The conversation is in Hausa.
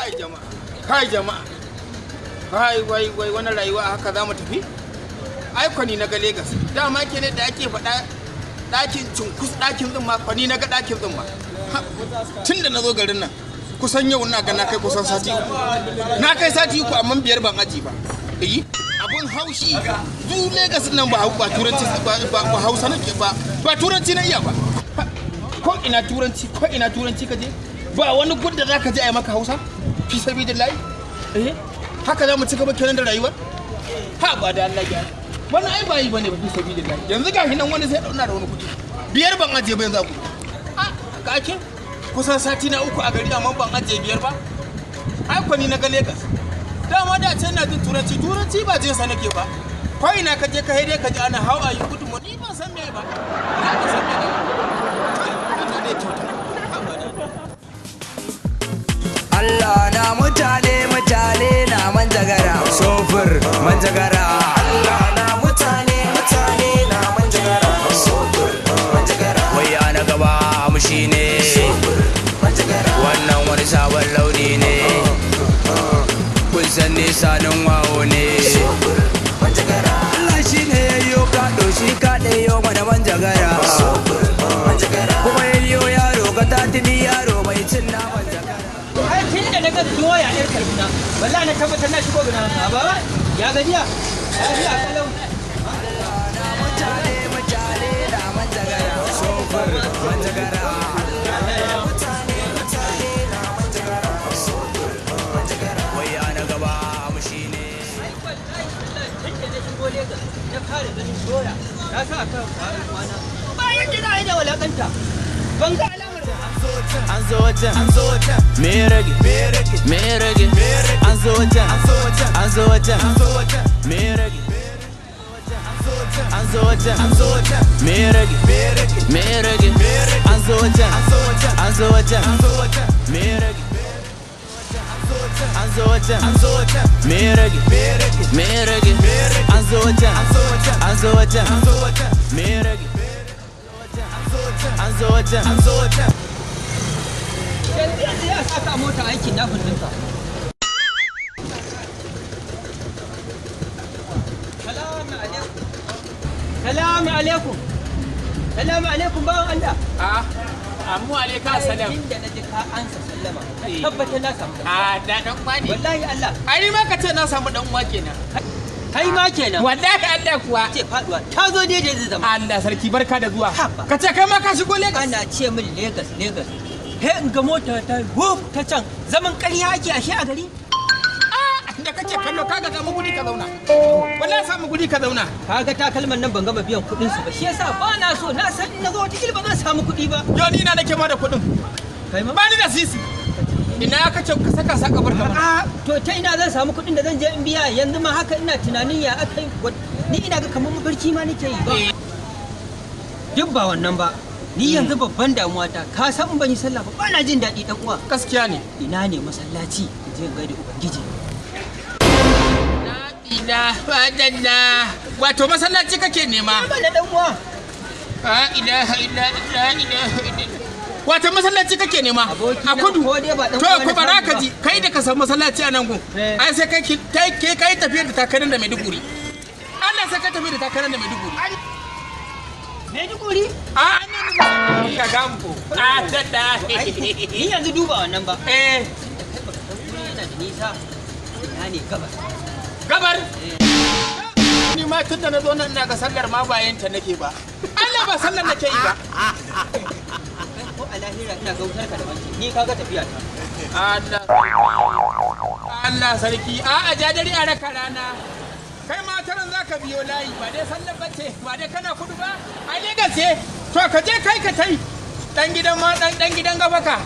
Kai jama'a, kai jama'a, kai wai wai wannan rayuwa haka za mu tafi? Ai kwani na ga Legas, dama kenan da ake faɗa ɗakin cunkus ɗakin tsumma, kwani na ga ɗakin tsumma. Tun da na zo garin nan, kusan yau ina ga na kai kusan sati uku. Na kai sati uku amma biyar ban aji ba. Eh, abun haushi, du Legas nan ba ba turanci ba ba Hausa nake ba, ba turanci na iya ba. Ko ina turanci, ko ina turanci ka je? Ba wani gud da zaka je a yi maka Hausa? Fi sabilillahi. Eh, haka za mu ci gaba kenan da rayuwar? Ha ba da Allah ya. Wannan ai ba yi bane ba fi sabilillahi. Yanzu gashi nan wani sai dauna da wani kuɗi. Biyar ban aje ba yanzu a kuɗi. A ka ake? Kusan sati na uku a gari amma ban aje biyar ba. Ai ko ni na ga Lagos. Dama da can na jin turanci, turanci ba jin sa nake ba. Ko ina ka je ka haide ka ji ana how are you good morning ban san me ba. Na ban san me ba. Allah dai kyauta. Allah na mutane mutane na manjagara sofir manjagara. Allah na mutane mutane na manjagara sofir manjagara. Wai na gaba mu shine sofir manjagara. Wannan wani sabon launi ne. Kun san nisanin wawo ne sofir manjagara. Allah shine yayyo kaɗo shi kaɗe yo mana manjagara sofir manjagara. Kuma yayyo yaro ka tatini yaro mai cin naman zakara. Ai tun da na ga doya ɗin Kaduna, wallahi na tabbatar na shigo gina a baba ya gajiya lafiya kalau. Na mutane mutane na manjagara sofir manjagara. Mutane mutane na manjagara sofir manjagara. Wai na gaba mu shine. Ai wallahi wallahi tun da na shigo Lagos na fara ganin doya na sa a kan kwanan kwana ba yadda za a yi da walakanta ban ga alamar ba. An zo wajen, an zo wajen, me rage, me rage, me rage, an zo wajen, an zo wajen, an zo wajen, me rage, an zo wajen, an zo wajen, me rage, me rage, me rage, an zo wajen, an zo wajen, an zo wajen, me rage, an zo wajen, an zo wajen, me rage, me rage, me rage, an zo wajen, an zo wajen, an zo wajen, me rage, an zo wajen, an zo wajen. Yanzu yanzu ya sa ka a mota aikin na ɗinka. Salamu alaikum. Salamu alaikum. Salamu alaikum bawan Allah. A, amu alaika salam. Tun da na ji ka ansa sallama, na tabbatar na samu ɗan uwa. A da dan uwa ne. Wallahi Allah, Ai ni ma ka ce na samu dan uwa kenan. kai ma kenan. Wallahi Allah kuwa. Ce faduwa ta zo daidai zai zama. Allah sarki barka da zuwa. Haba. Ka ce kai ma ka shigo Lagos. Ana ce min Lagos, Lagos. He in ga mota ta wuf ta can zaman ƙarya ake ashe a gari. Da kake kallo kaga samu guri ka zauna. Wallahi samu guri ka zauna. Kaga takalman nan ban gama biyan kuɗin su ba shi yasa ba na so na san in na zo wata ba zan samu kuɗi ba. Yau ni ina nake ma da kuɗin. Kai ma? Ba ni da sisi. Ina kace ka saka saka barka mana. A'a to ta ina zan samu kuɗin da zan je in biya yanzu ma haka ina tunanin ya aka yi ni ina ga kamar mafarki ma nake yi ba. Duk ba wannan ba. Ni yanzu babban damuwa ta ka san in ban yi sallah ba ba na jin daɗi dan uwa. Gaskiya ne. Ina ne masallaci in je in gaida ubangiji. La ilaha illallah. Wato masallaci kake nema. Ba na dan uwa. La ilaha illa la ilaha illallah. Wato masallaci kake nema Aboki a na kudu. ko dai ba dan To uwa na ko bara samu ka ba. ji kai da ka samu masallaci a nan gun. Eh. Ai sai kai kai kai kai tafiyar da takarar da Maiduguri. Allah sai kai tafiyar da takarar da Maiduguri. Maiduguri? A nan ka gambo. A da da. Ai, ni yanzu duba wannan ba. Eh Tunda kai baka san guri yana da nisa. Ina ne gabas. gabar. Ni ma tun da na zo nan ina ga sallar ma bayan ta nake ba. Allah ba sallar nake yi ba. Kai ko a lahira ina ga wutar ka da banki. Ni kaga tafiya ta. Allah. Allah sarki a a jadari a raka rana. Kai ma taran za ka biyo layi ba dai sallar bace ba dai kana kudu ba a Legas ce to ka je kai ka tai dan gidan ma dan gidan gabaka.